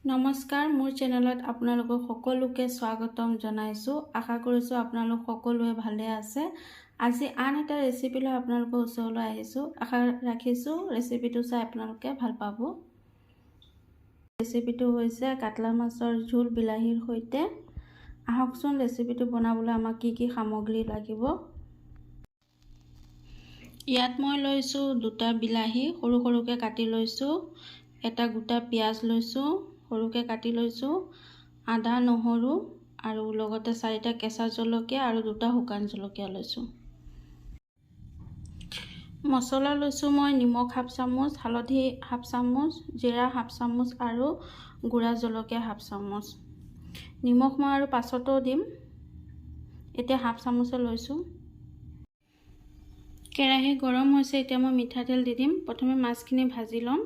নমস্কাৰ, মোৰ চেনেলত আপোনালোকক সকলোকে স্বাগতম জনাইছোঁ। আশা কৰিছোঁ আপোনালোক সকলোৱে ভালে আছে। আজি আন এটা ৰেচিপি লৈ আপোনালোকৰ ওচৰলৈ আহিছোঁ। আশা ৰাখিছোঁ ৰেচিপিটো চাই আপোনালোকে ভাল পাব। ৰেচিপিটো হৈছে কাটলা মাছৰ ঝোল বিলাহীৰ সৈতে। আহকচোন ৰেচিপিটো বনাবলৈ আমাক কি কি সামগ্ৰী লাগিব। ইয়াত মই লৈছোঁ দুটা বিলাহী, সৰু সৰুকৈ কাটি লৈছোঁ। এটা গোটা পিঁয়াজ লৈছোঁ, সৰুকৈ কাটি লৈছোঁ। আদা, নহৰু আৰু লগতে চাৰিটা কেঁচা জলকীয়া আৰু দুটা শুকান জলকীয়া লৈছোঁ। মছলা লৈছোঁ মই নিমখ হাফ চামুচ, হালধি হাফ চামুচ, জিৰা হাফ চামুচ আৰু গুড়া জলকীয়া হাফ চামুচ। নিমখ মই আৰু পাছতো দিম, এতিয়া হাফ চামুচে লৈছোঁ। কেৰাহী গৰম হৈছে, এতিয়া মই মিঠাতেল দি দিম। প্ৰথমে মাছখিনি ভাজি ল'ম।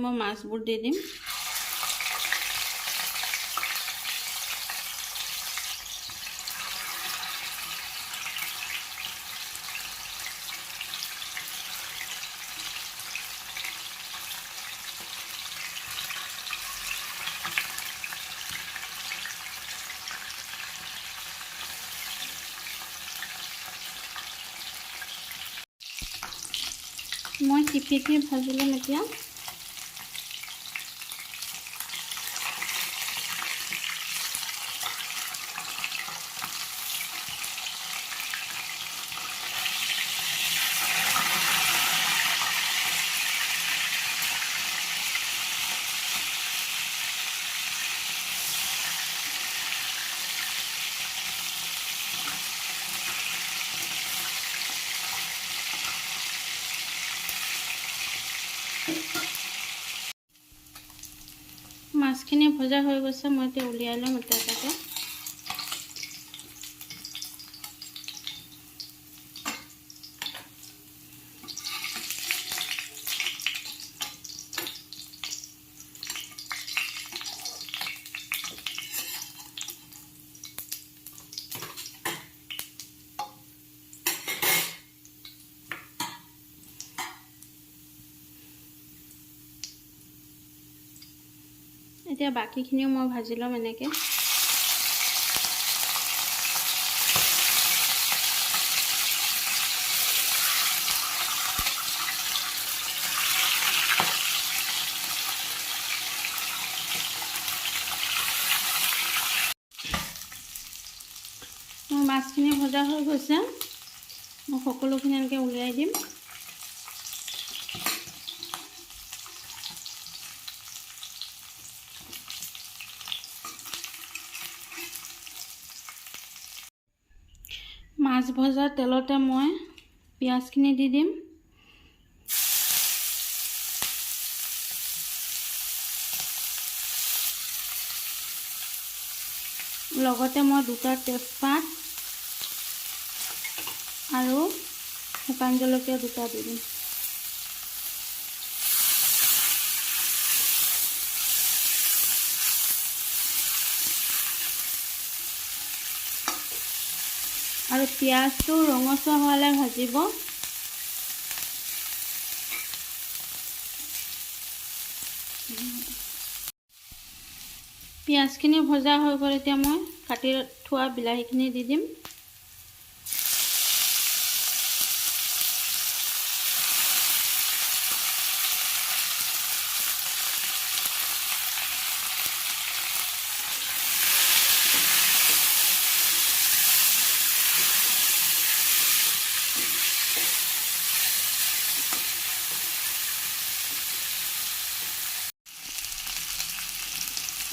মই মাছবোৰ দি দিম। মই সিপিঠি ভাজি ল'ম এতিয়া। মাছখিনি ভজা হৈ গৈছে, মই এতিয়া উলিয়াই ল'ম এটা এটাকৈ। এতিয়া বাকীখিনিও মই ভাজি ল'ম এনেকৈ। মোৰ মাছখিনি ভজা হৈ গৈছে, মই সকলোখিনি এনেকৈ উলিয়াই দিম। মাছ ভজা তেলতে মই পিঁয়াজখিনি দি দিম। লগতে মই দুটা তেজপাত আৰু শুকান জলকীয়া দুটা দি দিম। আৰু পিঁয়াজটো ৰঙচুৱা হোৱালৈ ভাজিব। পিঁয়াজখিনি ভজা হৈ গ'ল, এতিয়া মই কাটি থোৱা বিলাহীখিনি দি দিম।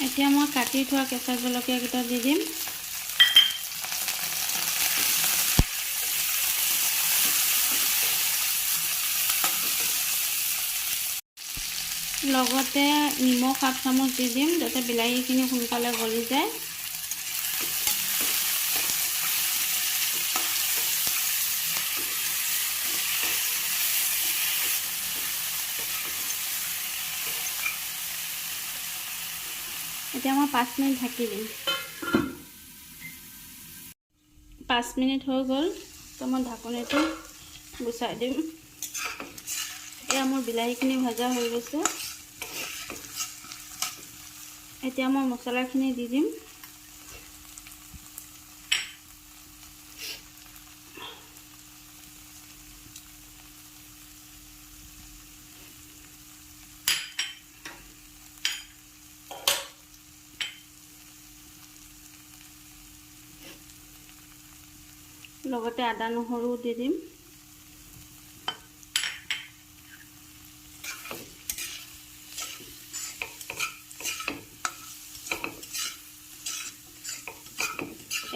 এতিয়া মই কাটি থোৱা কেঁচা জলকীয়াকেইটা দি দিম। লগতে নিমখ হাফ চামুচ দি দিম, যাতে বিলাহীখিনি সোনকালে গলি যায়। এতিয়া মই 5 মিনিট ঢাকি দিম। 5 মিনিট হৈ গ'ল, তো মই ঢাকনিটো গুচাই দিম। এয়া মোৰ বিলাহীখিনি ভাজা হৈ গৈছে। এতিয়া মই মছলাখিনি দি দিম। লগতে আদা নহৰু দি দিম।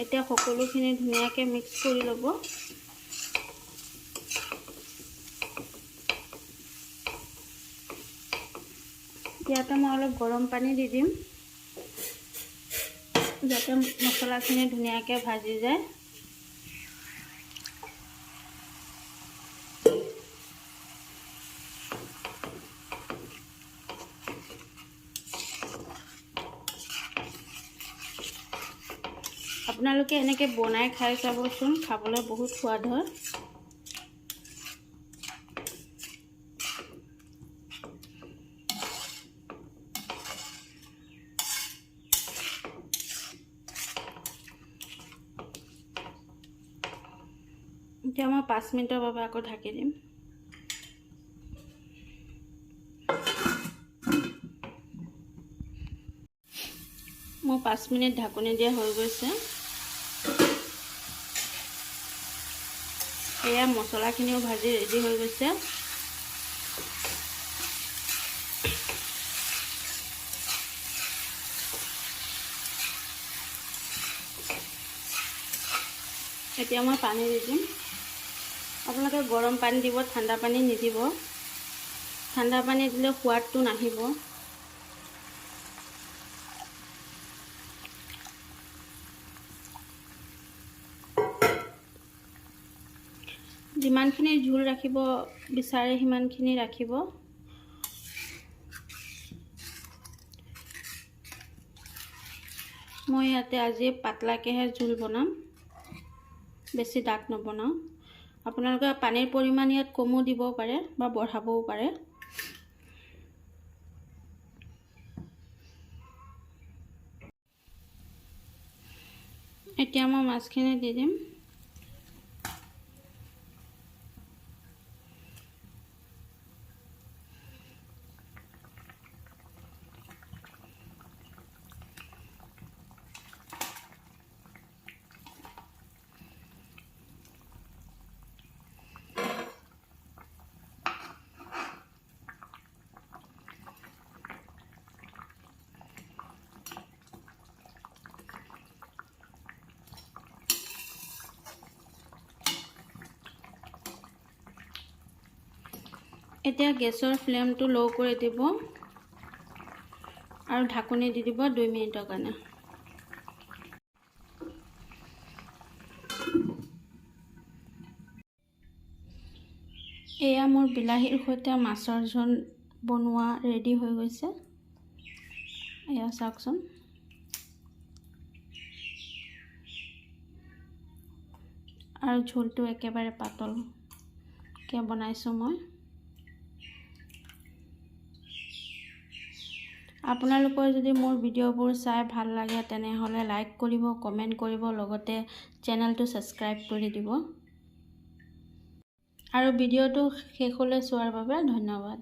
এতিয়া সকলোখিনি ধুনীয়াকৈ মিক্স কৰি ল'ব। ইয়াতে মই অলপ গৰম পানী দি দিম, যাতে মছলাখিনি ধুনীয়াকৈ ভাজি যায়। আপোনালোকে এনেকৈ বনাই খাই চাবচোন, খাবলৈ বহুত সোৱাদ হয়। এতিয়া মই 5 মিনিটৰ বাবে আকৌ ঢাকি দিম। মোৰ 5 মিনিট ঢাকনি দিয়া হৈ গৈছে। এয়া মছলাখিনিও ভাজি ৰেডি হৈ গৈছে। এতিয়া মই পানী দি দিম। আপোনালোকে গৰম পানী দিব, ঠাণ্ডা পানী নিদিব। ঠাণ্ডা পানী দিলে সোৱাদটো নাহিব। যিমানখিনি ঝোল ৰাখিব বিচাৰে সিমানখিনি ৰাখিব। মই ইয়াতে আজি পাতলাকৈহে ঝোল বনাম, বেছি ডাঠ নবনাওঁ। আপোনালোকে পানীৰ পৰিমাণ ইয়াত কমো দিব পাৰে বা বঢ়াবও পাৰে। এতিয়া মই মাছখিনি দি দিম। এতিয়া গেছৰ ফ্লেমটো ল' কৰি দিব আৰু ঢাকনি দি দিব 2 মিনিটৰ কাৰণে। এয়া মোৰ বিলাহীৰ সৈতে মাছৰ ঝোল বনোৱা ৰেডি হৈ গৈছে। এয়া চাওকচোন, আৰু ঝোলটো একেবাৰে পাতলকৈ বনাইছোঁ মই। আপোনালোকৰ যদি মোৰ ভিডিঅ'বোৰ চাই ভাল লাগে তেনেহ'লে লাইক কৰিব, কমেণ্ট কৰিব, লগতে চেনেলটো ছাবস্ক্ৰাইব কৰি দিব। আৰু ভিডিঅ'টো শেষলৈ চোৱাৰ বাবে ধন্যবাদ।